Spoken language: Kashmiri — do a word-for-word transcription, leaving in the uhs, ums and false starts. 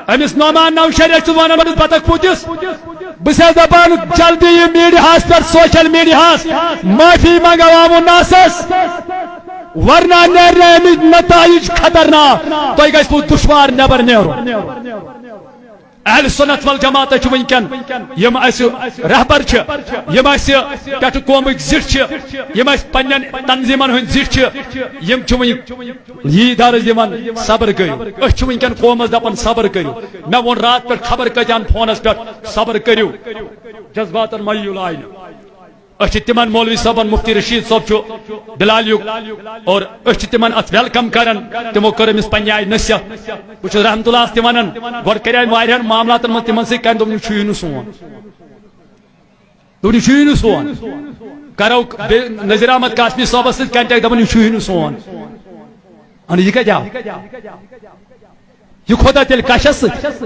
أمِس نعمان نوشہری چھُس ونان، أمِس بطخ پوٗتِس، بہٕ چھَس دپان، جلدی یہِ میٖڈیاہَس پٮ۪ٹھ، سوشل میٖڈیاہَس، معٲفی منٛگو عام الناسَس، ورنہ نیرِ نہٕ اَمِکۍ نتائج خطرناک۔ تۄہہِ گژھِوٕ دُشوار نٮ۪بر نیرُن۔ اہل سنت والجماعت چھِ وٕنکٮ۪ن، یِم اَسہِ رہبر چھِ، یِم اَسہِ پٮ۪ٹھٕ قومٕکۍ زِٹھۍ چھِ، یِم اَسہِ پننٮ۪ن تنظیٖمن ہٕنٛدۍ زِٹھۍ چھِ، یِم چھِ وٕنہِ یی درس دِوان، صبر کٔرِو۔ أسۍ چھِ وٕنکٮ۪ن قومس دپان، صبر کٔرِو۔ مےٚ ووٚن راتھ پٮ۪ٹھ خبر کٲتیٛاہن فونس پٮ۪ٹھ، صبر کٔرِو، جذباتن مہ یِیِو لاینہٕ۔ أسۍ چھِ تِمن، مولوی صٲبن، مفتی رشید صٲب چھُ بلالیُک، اور أسۍ چھِ تِمن اتھ ویلکم کران۔ تِمو کٔر أمِس پننہِ آیہِ نصیحت۔ بہٕ چھُس رحمت اللہ ہس تہِ ونان، گۄڈٕ کرے أمۍ واریاہن معاملاتن منٛز تِمن سۭتۍ کتھ، دوٚپُن، یہِ چھُے نہٕ سون، دوٚپُن، یہِ چھُے نہٕ سون۔ کرو بیٚیہِ نذیر احمد قاسمی صٲبس سۭتۍ کنٹیکٹ، دپان، یہِ چھُے نہٕ سون۔ اہن، یہِ کتہِ آو؟ یہِ خۄدا تیٚلہِ کشس سۭتۍ؟